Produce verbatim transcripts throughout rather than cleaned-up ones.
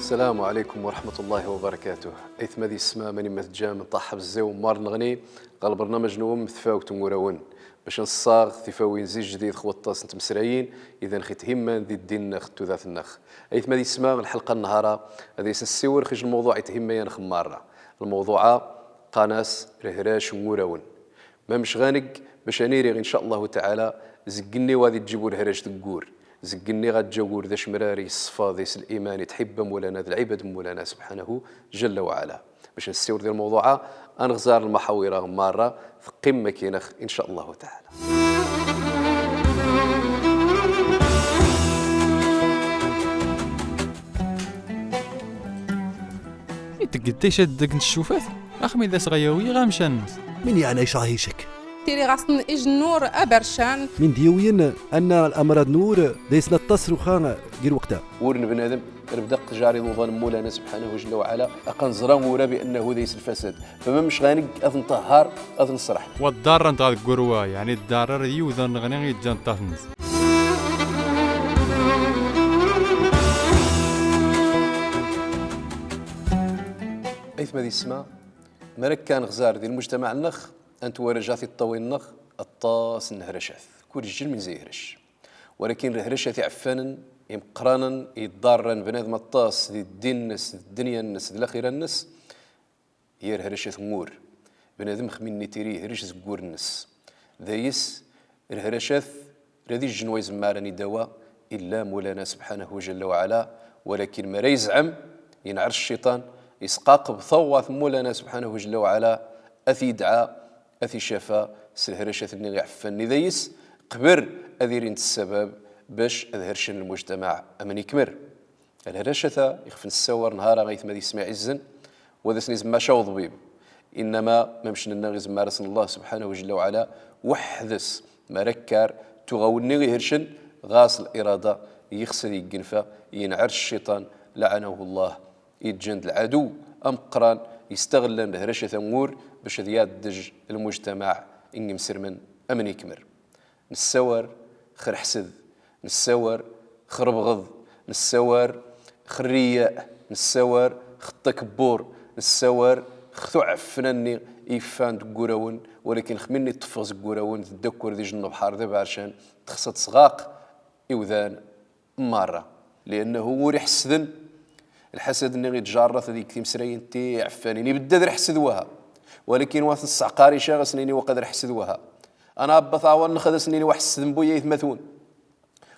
السلام عليكم ورحمة الله وبركاته. Aytma d yessma, mani ma tejjam, nṭaḥ bzziw mar neɣni ɣer lbernamaj-nwen Tfawt n Wurawen, bac nṣaɣ tifawin zi jdid x waṭas n tmesrayin idan x ithimman di ddin-nneɣ d tudert-nneɣ. Aytma d yessma, lḥelqa n nnhara ad as-nessiwel x lmewḍuɛ ithimma-yaneɣ merra. Lmewḍuɛ qqaren-as rehrac n wurawen. Ma mec ɣa negg bac ad niri, in ca Allahu taɛala, zeggenni wa ad iǧǧib urehrac deg wur, zeggenni ɣa ǧǧa wur d acemrar yeṣfa di-s liman, itḥibba Mulana d lɛibad n Mulana subḥanahu jalla wa ɛala. Bac ad nessiwel di lmewḍuɛ-a, ad nɣer lmaḥawir-a merra, teqqim makineɣ, in ca Allahu taɛala. I tgeddac ad deg n tcufat, axmi d as ɣa yawi ɣamcan-nnes. Min yeɛna icahicek? Tili ɣasen ijennur abercan. Min d-yewwin anna lamrad n wur d aysna ṭṭas ruxa g lweqt-a. Wur n bnadem, rebda qjar iḍuḍan n Mulana subḥanahu jalla wa ɛala, aqan ẓra wura bi annahu d ays lfasad. Fama mec ɣa negg ad nṭehhar, ad nṣreḥ. Wa ḍarren dɣa deg wurwa, yeɛni ḍarrer d yiwdan neɣni i yeǧǧan ṭṭaf-nnes. Aytma d yessma, mi ara kkan ɣzar di lmujtamaɛ-nneɣ, ad ntwara ja tiṭṭawin-nneɣ aṭas n lehracat. Kul jil min za yehrec. Walakin lehracat iɛeffanen, imeqqranen, iḍarren bnadem aṭas di ddin-nnes, d ddunya-nnes, d laxira-nnes, hi rehracat n wur. Bnadem xmi nni tiri yehrec zeg wur-nnes. Dayes, rehracat rad ijjen wa izemmaren i dawa illa Mulana subḥanahu jalla wa ɛala, walakin mi ara yezɛem, yenɛer cciṭan, isqaqeb tawaṭ n Mulana subḥanahu jalla wa ɛala, ad t-yedɛa, ad t-icafa s lehracat-nni iɛeffanen. Dayes, qbel ad ilint ssabab bac ad hercen lmujtamaɛ am nikmer. Lehracat-a ixef nessawar nhar-a aytma d yessma iɛizzen, wa d as-nizemma ca uḍbib. Innama ma mec nenna izemmar-asen Allah subḥanahu jalla wa ɛala, weḥd-s, mi ara kkar, tuɣ awenni ihercen, ɣas lirada yexs ad yeggenfa, yenɛer cciṭan, laɛanahu Allah, iǧǧan-d lɛaduw ameqqran, yestaɣellan lehracat n wur bac ad yaddej lmujtamaɛ n yimesremen am nikmer. Nessawar x rreḥsed, nessawar x rebɣeḍ, nessawar x rriya, nessawar x ṭṭakebbur, nessawar x tuɛefna-nni iffan deg wurawen, walakin xmi nni ṭṭeffeɣ zeg wurawen, tedda akk ar d ijjen n lebḥar d abercan, texsa tesɣaq iwdan merra. Liannahu wur iḥessden, lḥasad-nni ittjarrat ad yeg timesrayin tiɛeffanin. Ibedda d rreḥsed waha. Walakin wa t-nesseɛqar ica, ad as-nini waqad rreḥsed waha. Ana abba taɛwan nnex ad as-nini wa ḥessdem bu yaytma-twen.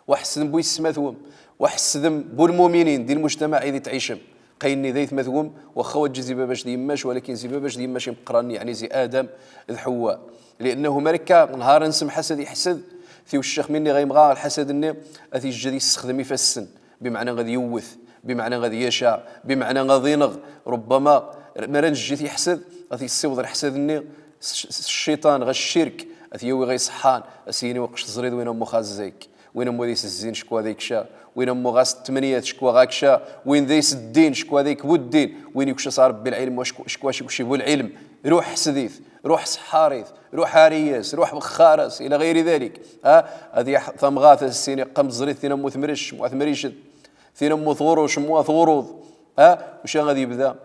Wa ḥessdem bu yessma-twen. Wa ḥessdem bu lmuminin di lmujtamaɛ ideg tɛicem. Qayen-nni d aytma-twen, waxxa wa ǧǧi zi babac d yemmac, walakin zi babac d yemmac imeqqranen, yeɛni zi Adam d Ḥewwa. Liannahu mi ara ikka nhar ad nsemḥ-as ad iḥsed, tiweccax mi nni ɣa yemɣa lḥasad-nni, ad t-iǧǧ ad yessexdem ifassen, bimeɛna ad yewwet, bimeɛna ad yaca, bimeɛna ad ineɣ. Rubbama mi ara neǧǧ-it yeḥsed, ad t-yessiweḍ lḥasad-nni s, s, s cciṭan, ɣa ccirk, ad t-yawi ɣa iṣeḥḥan, ad s-yini waqec teẓriḍ win am uxazzay-k. Win am wa d ays zzin cku ad ikca, win am wa ɣas tmenyat cku ɣa kca, win d ays ddin cku ad ikbu ddin, win yukc-as Rebbi lɛilm wa cku, cku, cku, cku bu lɛilm. Ruḥ ḥsed-it, ruḥ seḥḥar-it, ruḥ ari-yas, ruḥ wexxar-as, ila ɣayri dalik. Ha? Ad yaḥ-, tamɣart ad as-tini, qqam ẓrit tin am wa temric, am wa temriced, tin am wa tɣuruc, am wa tɣuruḍ. Ha? Uca ad yebda.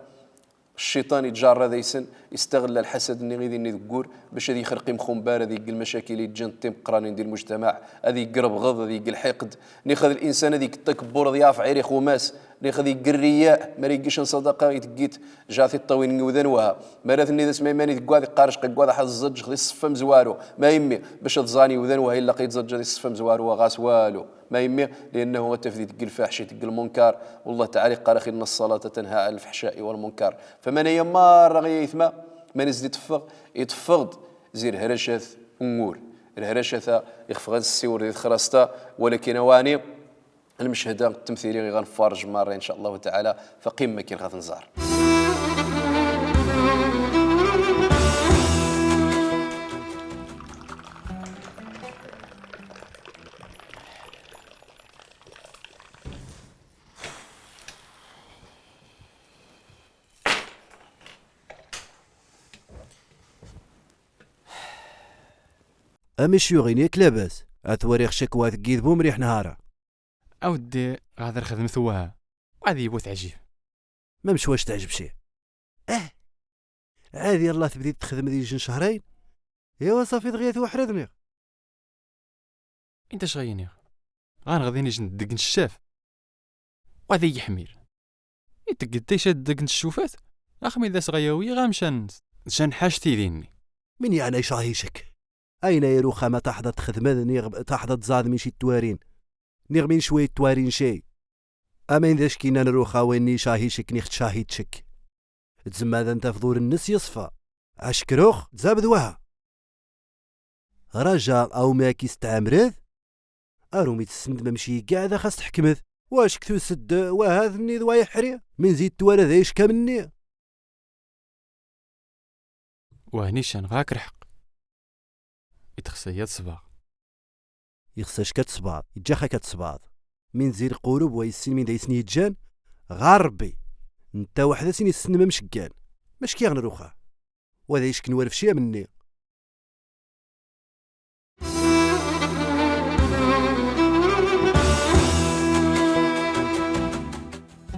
Cciṭan ittjarra daysen, istaɣella lḥasad-nni i dinni deg wur, bac ad ixelq imxumbar, ad yegg lmacakil iǧǧan d timeqqranin di lmujtamaɛ, ad yegg rebɣeḍ, ad yegg lḥiqd, nix ad linsan ad yegg ṭṭakebbur, ad yaɛef ɛir ixumas, nix ad yegg rriya, mi ara yegg ican ṣadaqa, iteggit ja tiṭṭawin n iwdan waha. Mi ara tennid as ma iman i deg wad iqqar cqa deg wad aḥ ad ẓeǧǧex di ṣṣef amezwaru. Ma immi, bac ad ẓan iwdan waha, ilaq ad iẓeǧǧa di ṣṣef amezwaru, wa ɣas walu. Ma immi, liannahu ad tafdi deg lfaḥc, deg lmunkar. Wallah taɛala iqqar-ax inna ṣṣalata tanha ɛan lfaḥca'i wal munkar. Fama naya marra ɣa yaytma, ma nizdi teffeɣ, iteffeɣ-d zi lehracat n wur. Lehracat-a ixef ɣa nessiwel di texrast-a, walakin awani, lmechad-a d temtili i ɣa nfarreǧ marra, in ca Allahu taɛala, faqim makin ɣa t-nẓar. Amek yuɣin yak labas? Ad twariɣ cakwa tgid bu mriḥ nhara. A weddi, ɣader xedmet waha. Wa ad yewwet ɛjib. Mamec wac teɛjeb ci. Ah! Ɛad yalla tebdid txedmed ijjen cehrayn. Iwa ṣafi dɣi a t-weḥred niɣ. Inta c ɣa yiniɣ? Ɣa nɣed ijjen deg n ccaf. Wa d iyeḥmir. Itegged taycat deg n ccufat. Axmi d as ɣa yawi ɣa mcan. Can ḥac tidi-nni. Min yeɛna icah icek? Ayna i ruxa ma taḥḍa txedmed niɣ taḥḍa tẓad min ci ttwarin. Niɣ min cwi ttwarin cay. Ama in d ack innan ruxa wayen-nni icah icek niɣ tcah icek. Tzemma ad n-tafḍ ur-nnes yeṣfa. Ackrux, tzabed waha. Raja, awmi ak-istɛamred? Arumi tessend mamec igga ad ax-as-tḥekmed. Wac k-tused waha d-nni d wa iḥri? Min zi ttwara d ayecka menni. Wah nican, ɣak lḥeqq. Itxsa ya tsbaɣ. Ixsa-c ka tsbaḍ, iǧǧa-x ka tsbaḍ. Min zi lqulub wa yessin min d ay sen-yeǧǧan, ɣar Rebbi. Netta weḥd-s i n-issen mamec ggan. Mac kiɣ n ruxa. Wa d ay-ickn war fci am-nni.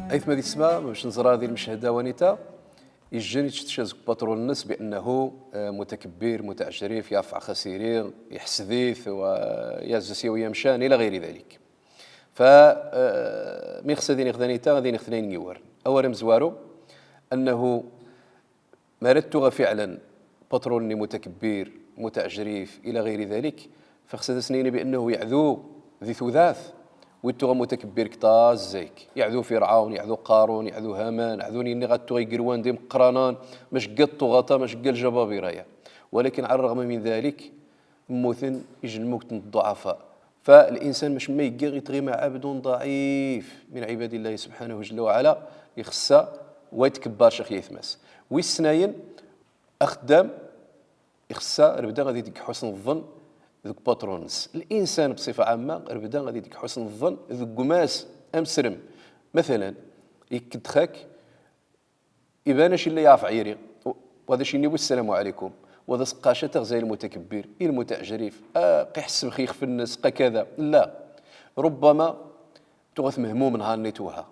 Aytma di tesma, mamec neẓra di lmeched-a wanita, ijjen ittcetca zeg upatrun-nnes biannahu, eh, mutakabbir, mutaɛjrif, yarfaɛ xas iri, iḥsed-it, wa yaɛzz-as yawi amcan, ila ɣiri dalik. Fa, eh, mi xsa ad iniɣ tanita, ad iniɣ tnayn n yiwurn. Awal amezwaru, annahu ma ara tuɣa fiɛlan patrun-nni mutakabbir, mutaɛjrif, ila ɣiri dalik, fa xsa ad as-nini biannahu yeɛdu di tudert, wi tuɣa mutakabbir ktar zayk. Yeɛdu Firɛawn, yeɛdu Qarun, yeɛdu Haman, ɛdu nini ɣa tuɣa igrwan d imeqqranen, mac gga ṭṭuɣaṭa, mac gga ljababira ya. Walakin ɛala rraɣma min dalik, mmuten ijlmut n ḍḍuɛafa. Fa linsan mac ma igga itɣima ɛabdun ḍaɛif min ɛibadillahi subḥanahu jalla wa ɛala, ixsa wa itkebbar cix yaytma-s. Wis snayen, axeddam, ixsa rebda ad ideg ḥusn ḍḍn deg upatrun-nnes. Linsan bṣifa ɛamma rebda ad ideg ḥusn ḍḍn deg gma-s amesrem. Mathalan, ikked xak, iban-ac illa yaɛref ɣiri, wa d-ac ini wi ssalamu ɛalaykum, wa d-as qqac a taɣza i lmutakabbir, i lmutaɛjrif, a qiḥ ssebx ixf-nnes, qa kada. La. Rubbama tuɣa tmehmum nhar-nni twha.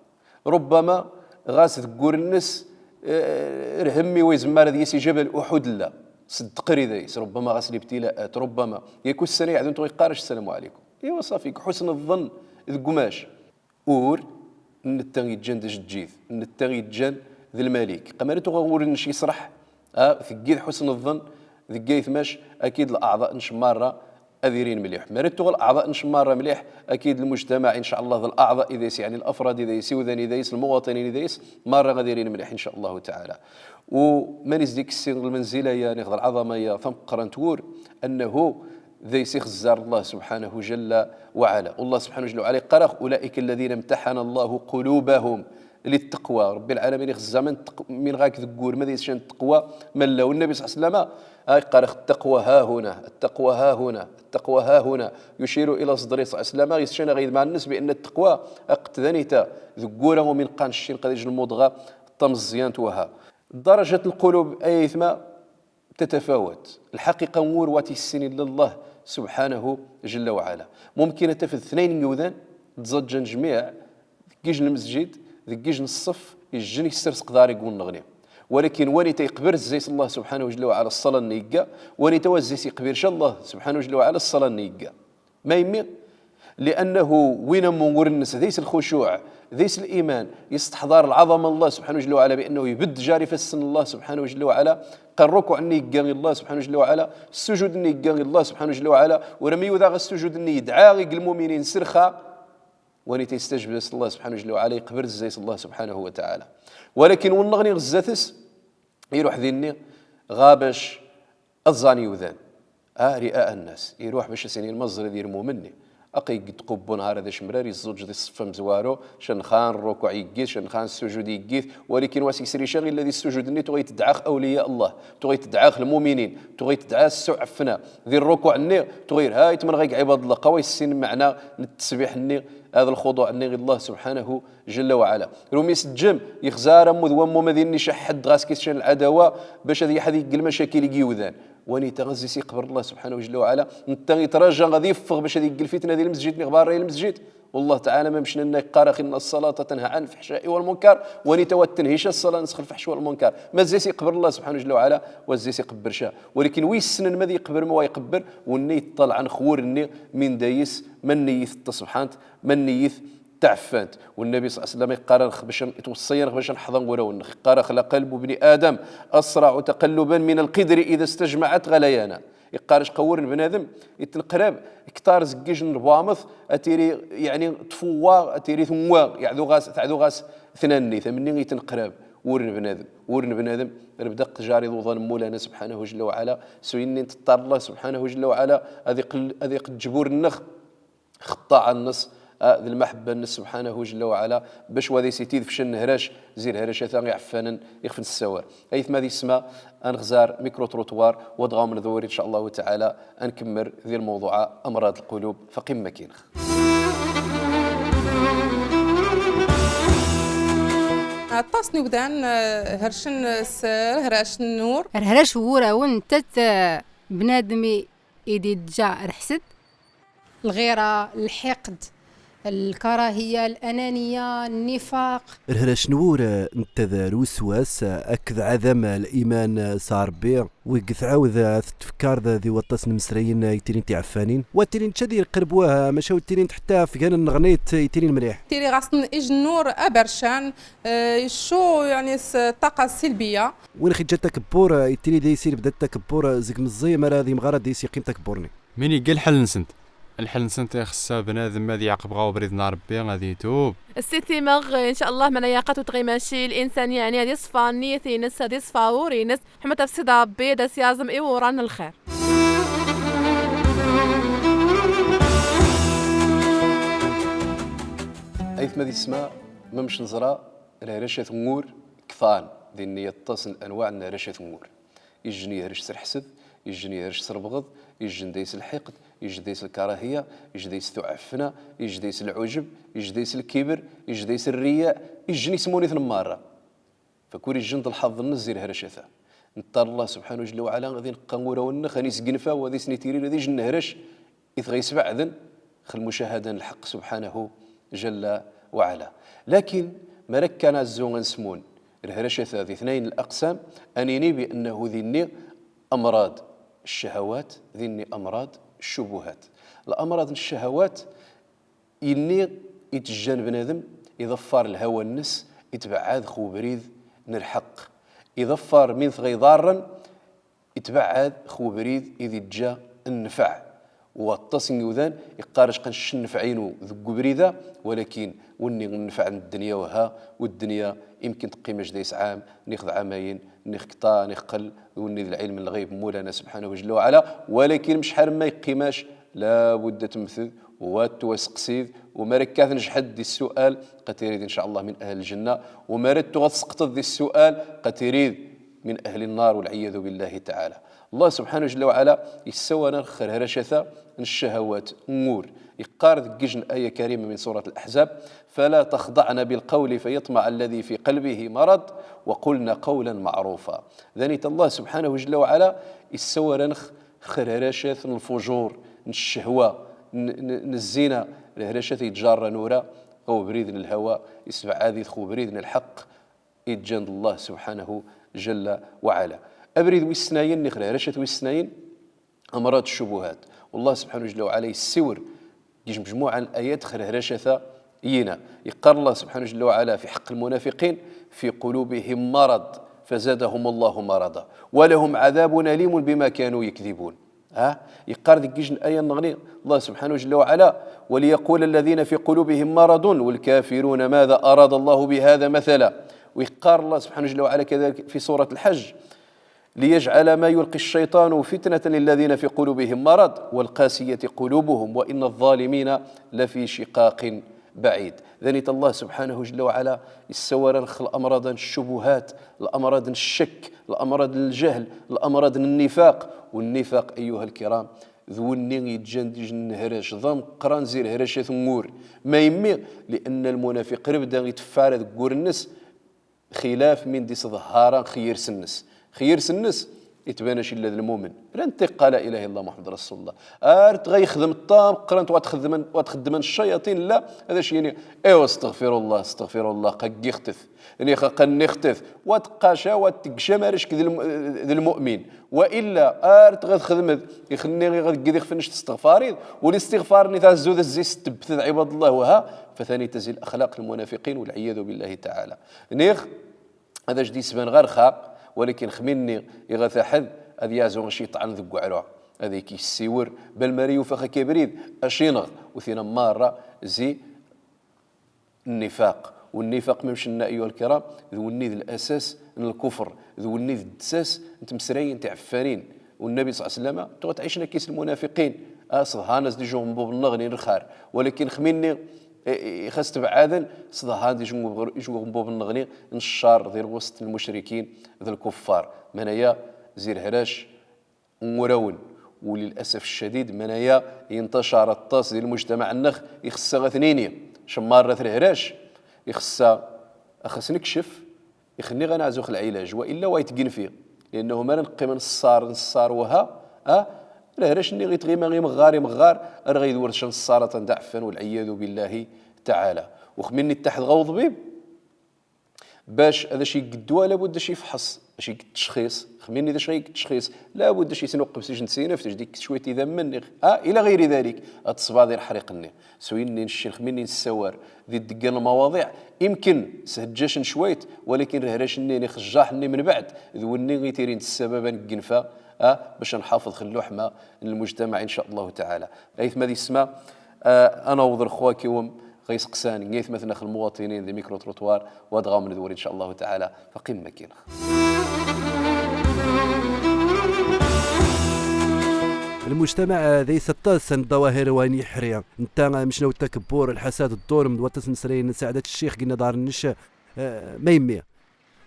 Rubbama ɣas deg wur-nnes, eh, rhemmi wa izemmar ad yis i Jabal Uḥud lla. Seddeq ridayes, rubbama ɣas libtilaat, rubbama. Yak ussan-a iɛdun tuɣa iqqar-ac ssalamu ɛalaykum. Iwa ṣafi, deg ḥusn ḍḍn deg umac. Ur, netta yeǧǧan d ajeǧǧid, netta yeǧǧan d lmalik. Qamar tuɣa ur nec yesraḥ, a, teggid ḥusn ḍḍn deg aytmac, akid leɛḍa nec marra ad irin mliḥ. Mara tuɣa leɛḍa nec marra mliḥ, akid lmujtamaɛ, in ca Allah, d leɛḍa idayes, yeɛni lafrad idayes, iwdan idayes, lmuwaṭinin idayes, marra ad irin mliḥ, in ca Allahu taɛala. U mani s-d-ikkessi lmanzila-ya, niɣ d lɛaḍama-ya tameqqrant wur, annahu d ays ixezzar Allah subḥanahu jalla wa ɛala. Allah subḥanahu jalla wa ɛala iqqar-aɣ: أولئك الذين امتحن الله قلوبهم للتقوى. Rebbi lɛalamin ixezza min tq-, min ɣak deg wur, ma d ays can ttaqwa, ma lla. U Nnabi ṣalla Llahu ɛalayhi wa sallam, a, iqqar-aɣ: التقوى ها هنا، التقوى ها هنا، التقوى ها هنا. يشير إلى صدره صلى الله عليه وسلم, ɣis can aɣ-idmɛen-nnes bi anna ttaqwa, aqt danita, deg wur-a umi neqqan cci n qad ijj lmuḍɣa tameẓẓyant waha. Darajat lqulub, ay aytma, tatafawat. Lḥaqiqa n wur wa t-yessin illa Allah subḥanahu jalla wa ɛala. Mumkin ad tafed tnayn n yiwdan, ttẓaǧǧan jmiɛ, deg ij n lmesǧid, deg ij n ṣṣef, ijjen yessers qḍar deg wenneɣni. Walakin wanita iqbel zzay-s Allah subḥanahu jalla wa ɛala ṣṣala-nni igga, wanita wa zzay-s iqbel ca Allah subḥanahu jalla wa ɛala ṣṣala-nni igga. Ma yemmi? Liannahu win am wur-nnes d ays lxucuɛ, d ays liman, yesteḥḍar lɛaḍama n Allah subḥanahu jalla wa ɛala, bi annahu ibedd jar ifassen n Allah subḥanahu jalla wa ɛala, qa rrukuɛ-nni igga i Allah subḥanahu jalla wa ɛala, ssujud-nni igga i Allah subḥanahu jalla wa ɛala, ur am yuda ɣa ssujud-nni, yedɛa i lmuminin s rxa, wanita yestajbed-as Allah subḥanahu jalla wa ɛala, iqbel zzay-s Allah subḥanahu wa taɛala. Walakin wenneɣni ɣ zdat-s, iruḥ dinni ɣa bac ad ẓan yiwdan. A, ri'a nnas. Iruḥ bac as-inin ma ẓrid i lmumen-nni. Aqi deg tqubbu nhar ad acemrar, iẓẓuǧ di ṣṣef amezwaru, canxan rrukuɛ iggit, canxan ssujud iggit, walakin wa s-yesri ca illa di ssujud-nni tuɣa itedɛa-x awliya Allah, tuɣa itedɛa-x lmuminin, tuɣa itedɛa ssuɛfna. Di rrukuɛ-nni tuɣa ir, ha, itmenɣ ag ɛibad Allah, qa wa yessin meɛna n ttesbiḥ-nni, ad lxuḍuɛ-nni i Allah subḥanahu jalla wa ɛala. Rumi s-ǧǧem, ixza ara mmud wammum ad inni caḥ ḥedd ɣas kis can lɛadawa, bac ad yaḥ ad igg lmacakil i yiwdan. Wanita a zzi-s iqber Allah subḥanahu jalla wa ɛala? Netta itraja ad iffeɣ bac ad igg lfitna di lmesjid neɣ barra i lmesjid. Wallah taɛala ma mec nanna iqqar-ax inna ṣṣalata tanha ɛan lfaḥca'i wal munkar. Wanita wa tenhica ṣṣala-nnes x lfaḥc wal munkar? Ma zzi-s iqber Allah subḥanahu jalla wa ɛala, wa zzi-s iqebber ca. Walakin wi issnen ma ad iqber ma wa iqebber, wenni iṭṭalɛen x wur-nni min dayes ma nniyyet taṣebḥant, ma nniyyet taɛeffant. Wennabi ṣalla Llahu ɛalayhi wa sallam iqqar-anex bac n-, itweṣṣa-yanex bac ad neḥḍa urawen-nnex. Iqqar-ax: لقلب ابن آدم أسرع تقلبا من القدر إذا استجمعت غليانا. Iqqar-anex wur n bnadem ittenqrab ktar zeg ijj n lbameṭ, ad tiri, yeɛni, tfuwa, ad tiri tenwa, yeɛdu ɣas, teɛdu ɣas tnanni, tamni ittenqrab wur n bnadem. Wur n bnadem, rebda qjar iḍuḍan n Mulana subḥanahu jalla wa ɛala, s winni nteṭṭar Allah subḥanahu jalla wa ɛala ad iqel-, ad iqeǧǧ wur-nnex x ṭṭaɛa-nnes, ah, d lmaḥebba-nnes subḥanahu jalla wa ɛala, bac wa ad is-itid fec nnehrac, zi rehracat-a iɛeffanen ixef nessawar. Aytma d yessma, a nexzar micro-trottoir, wa dɣa a wen-nḍewwer, in ca Llahu taɛala, a nkemmer di lmewḍuɛ-a, amrad lqulub, faqim makinex. Aṭas n iwdan, eh, hercen s rehrac n wur. Rehrac n wur, awen, netta, eh, bnadem i d-iǧǧa rḥsed. Lɣira, lḥiqd, lkarahiya, lananiya, nnifaq. Rehrac n wur, netta d lweswas akked ɛadam liman s Ṛebbi, wi tɛawed ad t-tfekkard di waṭas n imeslayen ittilin tiɛeffanin. Wa ttilin ca di lqerb waha, maca wi ttilin ḥetta f gan nneɣnit ittilin mliḥ. Tili ɣas n ijj n wur abercan, eh, iccu, yeɛni, s ṭṭaqa silbiya. Win x-iǧǧan takebbur, ittili dayes ilbed takebbur zeg meẓẓi, mi ara ad imɣar ad dayes iqqim takebbur-nni. Min igga lḥal-nsent? Lḥal-nsent ixessa bnadem ad yeɛqeb ɣa ubrid n Ṛebbi, ad itub. Ssitimeɣ, in ca Llah, mani yaqat u tɣimaci, linsan, yeɛni, ad iṣfa nniyat-ines, ad iṣfa wur-ines, ḥma tafsida Ṛebbi, ad as-yaẓem i wuran n lxir. Aytma d yessma, ma mec neẓra, rehracat n wur ktan, dinni aṭas n lanwaɛ n rehracat n wur. Ijjen yehrec s lḥsed, ijjen yehrec s lebɣeḍ, ijjen dayes lḥiqd, ijjen dayes lkarahiya, ijjen dayes tuɛfna, ijjen dayes lɛujeb, ijjen dayes lkibr, ijjen dayes rriya, ijjen isem-nni-ten merra. Fakul ijjen d lḥaḍ-nnes zi rehracat-a. Neṭṭar Allah subḥanahu jalla wa ɛala ad ineqqa urawen-nnex, ad isgenfa, wa ad isnitirir, ad ijjen nehrac, i t-ɣa isbeɛden x lmucahada n lḥeqq subḥanahu jalla wa ɛala. Lakin, mi ara kkan azzu ad nsmun rehracat-a di tnayen n laqsam, ad nini bi annahu dinni amrad ccahawat, dinni amrad ccubuhat. Lamrad n ccahawat, inni itejjan bnadem iḍeffar lhawa-nnes, itbeɛɛad x ubrid n lḥeqq. Iḍeffar min t-ɣa iḍarren, itbeɛɛad x ubrid i d-iǧǧa nnfeɛ. Waṭas n yiwdan iqqar-ac qan cc nnfeɛ-inu deg ubrid-a, walakin wenni nnfeɛ n ddunya waha, u ddunya imkin teqqim-ac dayes ɛam, nix d ɛamayen, nix ktar, nix qell, d wenni d lɛilm n lɣayb n Mulana subḥanahu jalla wa ɛala, walakin mec ḥal ma iqqim-ac, la budda temted, wa twaseqsid, u mi ara kkat nejḥed di ssual, qa tirid in ca Allah min ahl ljanna, u mi ara tuɣa tseqṭeḍ di ssual, qa tirid min ahli nnar, walɛiyadu billahi taɛala. Allah subḥanahu jalla wa ɛala issawal-anex x rehracat-a n ccahawat n wur. Iqqar deg ijj n aya karima min surat Laḥzab: فلا تخضعن بالقول فيطمع الذي في قلبه مرض وقلن قولا معروفا. Danit Allah subḥanahu jalla wa ɛala issawal-anex x rehracat n lfujur, n ccehwa, n, n, n zzina, rehracat ittjarran ura ɣa ubrid n lhawa, isbeɛɛad-it x ubrid n lḥeqq, iǧǧan d Allah subḥanahu jalla wa ɛala. Abrid wis tnayen, nix rehracat wis tnayen, amrad ccubuhat. Wallah subḥanahu jalla wa ɛala issiwel g ijmejmuɛa n layat x rehracat-a yina. Iqqar Allah subḥanahu jalla wa ɛala fi ḥeqq lmunafiqin: في قلوبهم مرض فزادهم الله مرضا ولهم عذاب أليم بما كانوا يكذبون. Ha? Iqqar deg ijj n aya nneɣni Allah subḥanahu jalla wa ɛala: وليقول الذين في قلوبهم مرض والكافرون ماذا أراد الله بهذا مثلا. Wa iqqar Allah subḥanahu jalla wa ɛala kadalik fi surat Lḥajj: ليجعل ما يلقي الشيطان فتنة للذين في قلوبهم مرض والقاسية قلوبهم وإن الظالمين لفي شقاق بعيد. Danit Allah subḥanahu jalla wa ɛala issawal-anex x lamrad n ccubuhat, lamrad n ccekk, lamrad n ljahl, lamrad n nnifaq. U nnifaq, ayyuha lkiram, d wenni iǧǧan d ijj n nehrac d ameqqran zi rehracat n wur. Ma yemmi? Lianna lmunafiq rebda iteffar deg wur-nnes, xilaf min d-isḍehhara x yirs-nnes. X yirs-nnes, Itban-ac illa d lmumin. La yanṭiqu illa la ilaha illallah Muḥemmed rasulullah. Ar t-ɣa yexdem ṭṭam, qqaren-t wa t-xeddmen, wa t-xeddmen ccayaṭin, la, ad ac-yini, aywa, astaɣfirullah, astaɣfirullah, qa ggiɣ-t. Nix qa nniɣ-t. Wa t-qqaca, wa t-teggcam ar ack d lm-, d lmumin. Wa illa, ar t-ɣa txedmed, ixenni ɣa deg-, deg ixef-nnek testeɣfariḍ, u listiɣfar-nni tɛezzud zzi s tebtd, ɛibad Allah, wa ha, fa tani tazzi laxlaq lmunafiqin, walɛiyadu billahi taɛala. Nix, ad ac-d-isban ɣa rxaq, walakin xmi-nni iɣa taḥed, ad yaɛzu cciṭan deg uɛrur. Ad ik-issiwr, bal mara yuf ax-ak abrid, ad ac-ineɣ, u tina marra zi nnifaq. U nnifaq, ma mec nna, ayuha lkiram, d wenni d lasas n lkufr, d wenni d ddesas n tmesrayin tiɛeffanin. U Nnabi ṣalla Llahu ɛalayhi wa sallam, tuɣ ttɛicen akk-is lmunafiqin, a, ṣeḍhan-as-d ijeɣbub-nneɣni n lxar. Walakin xmi-nni, e, e, ixas tebɛaden, ṣeḍhan-d ijeɣbub-, ijeɣbub-nneɣni n ccer di lwesṭ n lmucrikin d lkuffar. Manaya, zi lehrac n wurawen. U lilasaf ccadid, manaya, intacar aṭas di lmujtamaɛ-nneɣ, ixeṣṣa ad t-nini. Cemma rrat lehrac, ixeṣṣa ad xas-nekcef, ixenni ɣa neɛzu x lɛilaj, wa illa wa itgenfi. Liannahu mara neqqim nṣṣar, nṣṣar wa ha, a, lehrac-nni ɣa itɣima imɣar, imɣar, ar ɣa idwr ca nṣṣar atan d aɛeffan, walɛiyadu billahi taɛala. U xmi-nni ttaḥed ɣa uḍbib, bac ad ac-igg ddwa, labud ad ac-ifḥeṣ, ad ac-igg ttecxis. Xmi-nni d acu ad igg ttecxis, labud ad ac-isnuqeb s ijen n tsineft, ad ac-d-ikkes cwiṭ idammen, a, ila ɣayri dalik, ad tṣbaḍ i leḥriq-nni. S winni nccin, xmi-nni nessawar di ddeggan lmawaḍiɛ, imken shejjacen cwiṭ, walakin lehrac-nni, ixejjaḥ-nni menbeɛd, d wenni itirin d ssabab ad neggenfa, a, bac ad nḥafeḍ x lluḥma n lmujtamaɛ, in ca Llahu taɛala. Aytma d yessma, a, ad naweḍ ar xwa-kiwem ɣa iseqsan n aytmaten-nneɣ lmuwaṭinin di micro-trottoir, wa d ɣa-wen-d wur, in ca Llahu taɛala, faqim makin. Lmujtamaɛ, a, days aṭas n ddawahir wa iḥri. Nta, a, mec naw-d takebbur, lḥasad, ḍḍulm, d waṭas n tmesrayin n Saɛdat Ccix, ginna ḍar-nec, a, ma yemmi.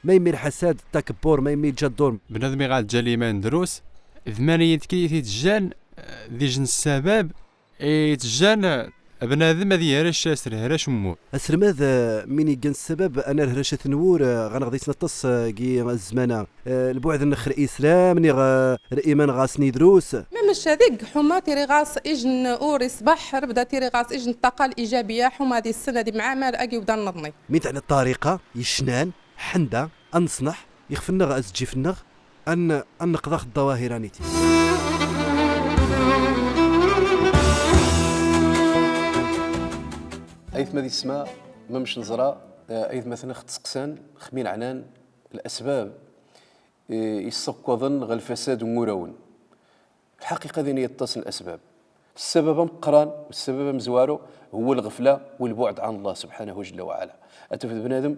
Ma yemmi lḥasad, takebbur, ma yemmi iǧǧa ḍḍulm. Bnadem iɣa iǧǧa liman drus, d mani yid-k i t-iǧǧan, eh, d ijen ssabab, eh, iǧǧan, eh, bnadem ad yehrac s lehrac n wur. Aselmad, eh, min iggan ssabab, ana lehrac ad ten-wur, eh, ɣa neɣ d isnaṭas, eh, gi zzman-a. Eh, lbuɛd-nneɣ x lislam, niɣ, eh, liman ɣas nidrus. Mem ccadig, ḥuma tiri ɣas ijen ur iṣbaḥ, rebda tiri ɣas ijen ṭṭaqa lijabiya, ḥuma di ssna di mɛamal agi wdan neḍni. Min tɛni ṭṭariqa, icnan, ḥenda, ad neṣneḥ, ixef-nneɣ, azeǧǧif-nneɣ, ad n-, ad neqḍax ddawahir-a niti. Aytma d yessma, ma mec neẓra, eh, aytmaten-nneɣ ttseqsan, xmin ɛnan lasbab, eh, yessakkaḍen ɣer lfasad n wurawen. Lḥaqiqa, din i yeṭṭasen lasbab. Ssabab ameqqran, u ssabab amezwaru, huwa lɣefla walbuɛd ɛan Allah subḥanahu jalla wa ɛala. Ad tafeḍ bnadem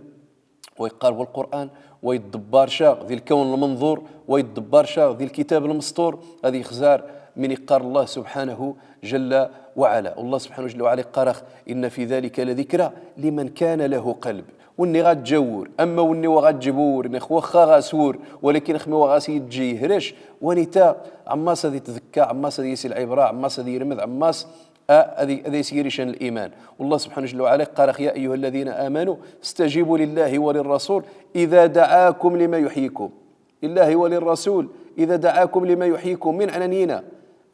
wa iqqar bu Lqur'an, wa iḍebbar ca di lkawn lmenḍur, wa iḍebbar ca di lkitab lmesṭur, ad ixzar min iqqar Allah subḥanahu jalla wa ɛala. Allah subḥanahu jalla wa ɛala iqqar-aɣ: إن في ذلك لذكرى لمن كان له قلب. Wenni ɣa ǧǧa wur, amma wenni wa ɣa ǧǧeb wur, neɣ waxxa ɣas wur, walakin xmi wa ɣas yeǧǧa yehrac, wanita ɛemmas ad itdekka, ɛemmas ad yis lɛibra, ɛemmas ad irmed, ɛemmas a-, ad i-, ad as-yiri can liman. Wallah subḥanahu jalla wa ɛala iqqar-aɣ: يا أيها الذين آمنوا استجيبوا لله وللرسول إذا دعاكم لما يحييكم. لله وللرسول إذا دعاكم لما يحييكم. Min ɛnan yina?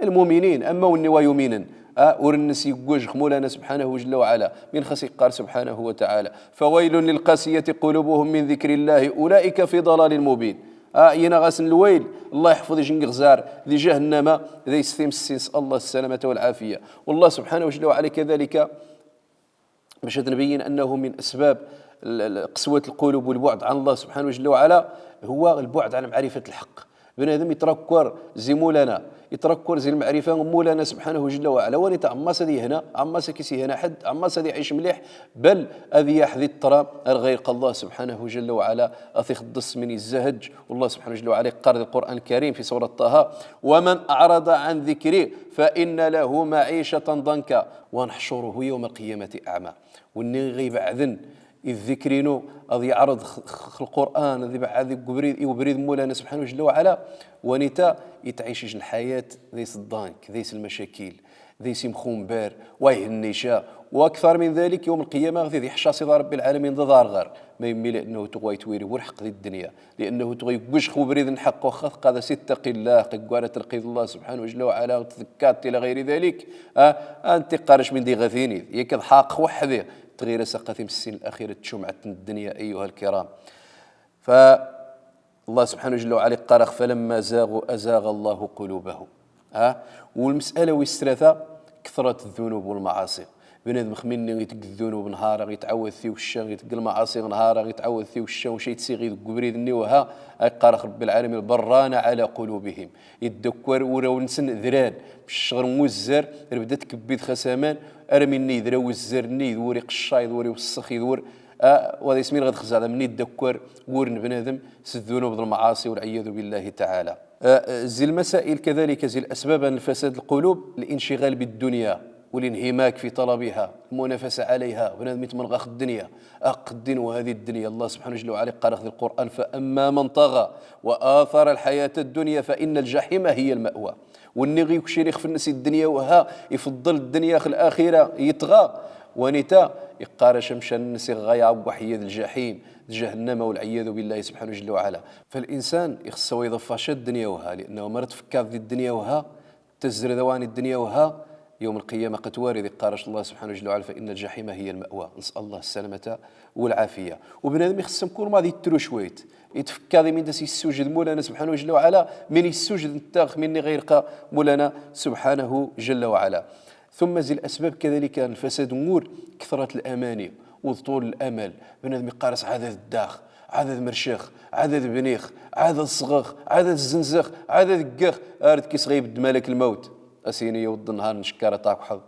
Lmuminin, amma wenni wa yuminen. A, ur nnes yegguj x Mulana subḥanahu jalla wa ɛala. Min xas iqqar subḥanahu wa taɛala: فويل للقاسية قلوبهم من ذكر الله أولئك في ضلال مبين. A, yina ɣasen lwayl, Allah iḥfeḍ ijen ɣ zzar, di jahannama, d ays timessin, s Allah ssalamata walɛafiya. Wallah subḥanahu jalla wa ɛala kadalika, باش نبين أنه من أسباب ال-، ال-، قسوة القلوب والبعد عن الله سبحانه جل وعلا هو البعد عن معرفة الحق. Bnadem itrakkur zi Mulana, itrakkur zi lmeɛrifa n Mulana subḥanahu jalla wa ɛala. Wanita ɛemmas ad ihna, ɛemmas ad k-is ihna ḥedd, ɛemmas ad iɛic mliḥ, bal ad yaḥ di ṭṭra ar ɣayr Allah subḥanahu jalla wa ɛala, ad t-ixḍes min izzahaj. Wallah subḥanahu jalla wa ɛala iqqar di Lqur'an Lkarim fi surat Ṭaha: ومن أعرض عن ذكري فإن له معيشة ضنكا ونحشره يوم القيامة أعمى. Wenni ɣ-ibeɛden i ddikr-inu, ad yeɛreḍ x-, x-, x-, Lqur'an, ad ibeɛɛed i ubrid, i ubrid n Mulana subḥanahu jalla wa ɛala, wanita itɛic ij lḥayat d ays ḍḍank, d ays lmacakil, d ays imxumbar, wa ihenni ca, وأكثر من ذلك، يوم القيامة غادي يحشى سيدي ربي العالمين ضد الغار. ما يمي؟ لأنه تغوى يتويري ورحق ذي الدنيا، لأنه تغوى يقوش خبري ذي الحق. واخا قاد سي اتق الله، قوارة القيد الله سبحانه جل وعلا، تذكرت إلى غير ذلك. آه، أنت قارش من دي غثيني، ياك الحق وحدي. تغير سقط مسين الأخيرة تشوم عتن الدنيا، أيها الكرام. ف الله سبحانه جل وعلا يقارخ: "فلما زاغوا أزاغ الله قلوبهم". ها؟ والمسألة ويس ثلاثة، كثرة الذنوب والمعاصي. بنادم خميني يتق الذنوب نهارا، يتعود ثي وشا، يتق المعاصي نهارا، يتعود ثي وشا، وشي تسيغي يتق بريد النيوها، يقارخ رب العالمين: "بران على قلوبهم". يدكر وراو نسن ذران، بالشغل موزر، ربدت كبيد خسامان، أرمي النيد، راو الزر النيد، وري قشايد، وري وسخ يدور. آه، وهذا يسمين غد خزعة من يدكر ورن بنادم س الذنوب والمعاصي والعياذ بالله تعالى. آه، زي المسائل كذلك، زي الأسباب الفساد القلوب، الانشغال بالدنيا والانهماك في طلبها، المنافسة عليها، بنادم يتمنغخ الدنيا، أق الدين وهذه الدنيا. الله سبحانه جل وعلا قال في القرآن: "فأما من طغى وآثر الحياة الدنيا فإن الجحيم هي المأوى". والني غيكشي لي خف الناس الدنيا وها يفضل الدنيا خ الآخرة يطغى، ونتا يقارش مشى الناس غاية وحيد الجحيم، جهنم والعياذ بالله سبحانه جل وعلا. فالإنسان يخصو يضفى شا الدنيا وها، لأنه مرة تفكر ذي الدنيا وها، تزر ذواني الدنيا وها، يوم القيامة قتواري ذي قارش الله سبحانه جل وعلا: "فإن الجحيم هي المأوى". نسأل الله السلامة والعافية. وبنادم يخصم كل ما ذي ترو شويت، يتفكر ذي من داس يسوجد مولانا سبحانه جل وعلا، من يسوجد نتاخ من غير قا مولانا سبحانه جل وعلا. ثم زي الأسباب كذلك الفساد نور، كثرة الأماني وطول الأمل. بنادم يقارس عدد الداخ، عدد مرشخ، عدد بنيخ، عدد صغخ، عدد الزنزخ، عدد القخ، أرد كيس غيب ملك الموت. أسيني يود النهار نشكر تاك حظ.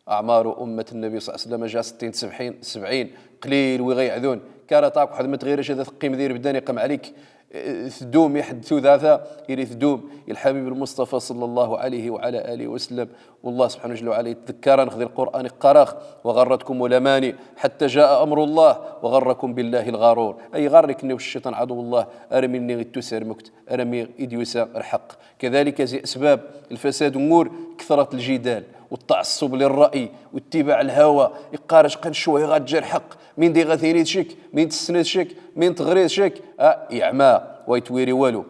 أعمار أمة النبي صلى الله عليه وسلم جا ستين، سبعين، سبعين، قليل وي غيعذون. كارا طاك واحد ما تغيرش، هذا ثقيم دير بداني قم عليك. إيه، ثدوم يحد ثوذاثة، إلي ثدوم الحبيب المصطفى صلى الله عليه وعلى آله وسلم. والله سبحانه جل وعلا يتذكر، نخذ القرآن قراخ: "وغرتكم الأماني حتى جاء أمر الله وغركم بالله الغرور". أي غرك إنه الشيطان عدو الله، أرمي إني غيتو سير مكت، أرمي إديوسا الحق. كذلك زي أسباب الفساد أمور كثرة الجدال والتعصب للرأي واتباع الهوى. يقارش قن شوية غتجي الحق، من دي غثيني تشك، من تسنى تشك، من تغري تشك، آه، يعمى ويتويري والو.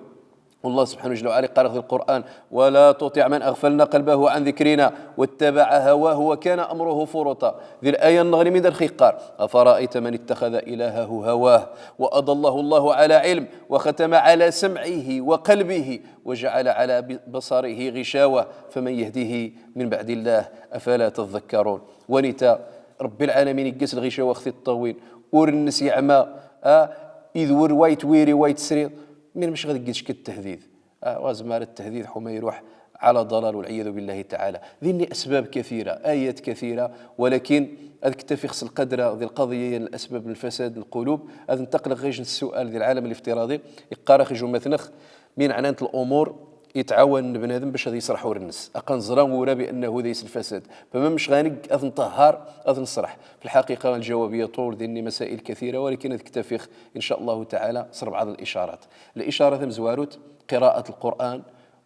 والله سبحانه جل وعلا قال في القرآن: "ولا تطع من أغفلنا قلبه عن ذكرنا واتبع هواه وكان أمره فرطا". ذي الآية النغري من ذا الخيقار: "أفرأيت من اتخذ إلهه هواه وأضله الله على علم وختم على سمعه وقلبه وجعل على ب-، بصره غشاوة فمن يهديه من بعد الله أفلا تذكرون". ونتا رب العالمين يقيس الغشاوة أختي الطويل، ورنس يعمى، آه، إذ ور وايت ويري وايت سري، من مش غادي يقيس كالتهديد. آه، وزمار التهديد حما يروح على ضلال والعياذ بالله تعالى. ذني أسباب كثيرة، آيات كثيرة، ولكن أكتفي خص القدر ذي القضية، يعني الأسباب الفساد القلوب. أذ انتقل غير السؤال ذي العالم الافتراضي، يقارخ جو مثنخ من عنانة الأمور يتعاون بنادم باش هذا يصرح ورنس. أقن زران ورا بأنه ذيس الفساد. فما مش غانق أذ نطهر، أذ نصرح. في الحقيقة الجواب يطول ذني مسائل كثيرة، ولكن أكتفي إن شاء الله تعالى صر بعض الإشارات. الإشارة ثم زواروت قراءة القرآن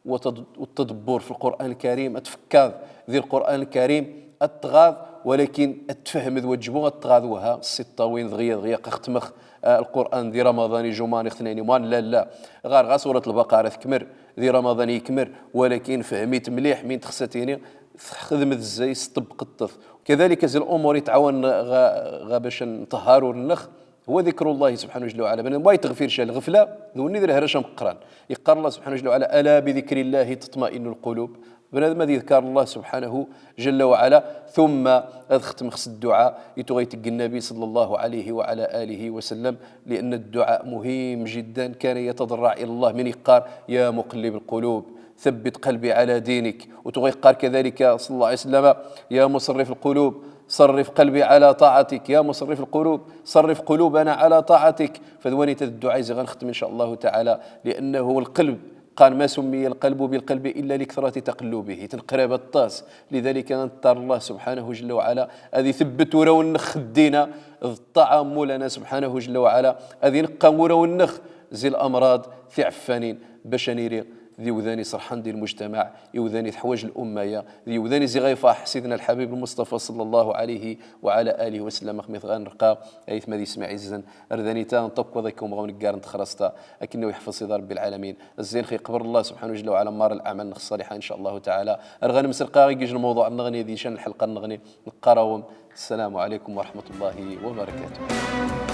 وتد-، والتدبر في القرآن الكريم، أتفكر ذي القرآن الكريم، أتغاض، ولكن أتفهم ذ وجبو أتغاض وها السطة وين دغيا دغيا قختمخ، آه، القرآن ذي رمضان جمعة اثنين وان، لا، لا. غار غا سورة البقرة تكمر، ذي رمضان يكمر، ولكن فهميت مليح من تخصتيني، خدمت ازاي سطب قطف. كذلك زي الأمور يتعاون غا، غا باش نطهروا النخ، هو ذكر الله سبحانه جل وعلا. بنادم ما يتغفرش الغفلة، ذو نذر هرشة مقران. يقال الله سبحانه جل وعلا: "ألا بذكر الله تطمئن القلوب". بنادم هذا يذكر الله سبحانه جل وعلا، ثم أذخت مخص الدعاء، يتغيتك النبي صلى الله عليه وعلى آله وسلم، لأن الدعاء مهم جدا. كان يتضرع إلى الله من يقار: "يا مقلب القلوب، ثبت قلبي على دينك". وتغيقار كذلك صلى الله عليه وسلم: "يا مصرف القلوب، صرف قلبي على طاعتك، يا مصرف القلوب، صرف قلوبنا على طاعتك". فذواني تد الدعاء زي غنختم إن شاء الله تعالى، لأنه القلب، قال: "ما سمي القلب بالقلب إلا لكثرة تقلبه". تنقرب الطاس. لذلك نضطر الله سبحانه جل وعلا أذي ثبت وراو نخدينا الطاعة مولانا سبحانه جل وعلا، أذي نقا وراو نخ زي الأمراض في عفانين باش نيري d iwdan iṣerḥen di lmujtamaɛ, iwdan i teḥwaǧ lumma-ya, d iwdan i ziɣ a ifaṛḥ Sidna Lḥabib Lmuṣṭafa ṣalla Llahu ɛalayhi wa ɛala alihi wa sallam. Axmi tɣa nreqqa aytma d yesma iɛizzen, ar d anita n takwaḍ akka umɣaw neggar n texraṣt-a, akken a wen-iḥfeẓ Sidi Ṛebbi lɛalamin. Azzin xi iqbel Llah subḥanahu jalla wa ɛala mar lɛamal-nneɣ ṣṣaliḥa, in ca Allahu taɛala. Ar ɣa nemserqa ɣigij lmawḍuɛ-nneɣni di ca n lḥelqa-nneɣni, neqqar-awen, Ssalamu ɛalaykum wa raḥmatullahi wa barakatuh.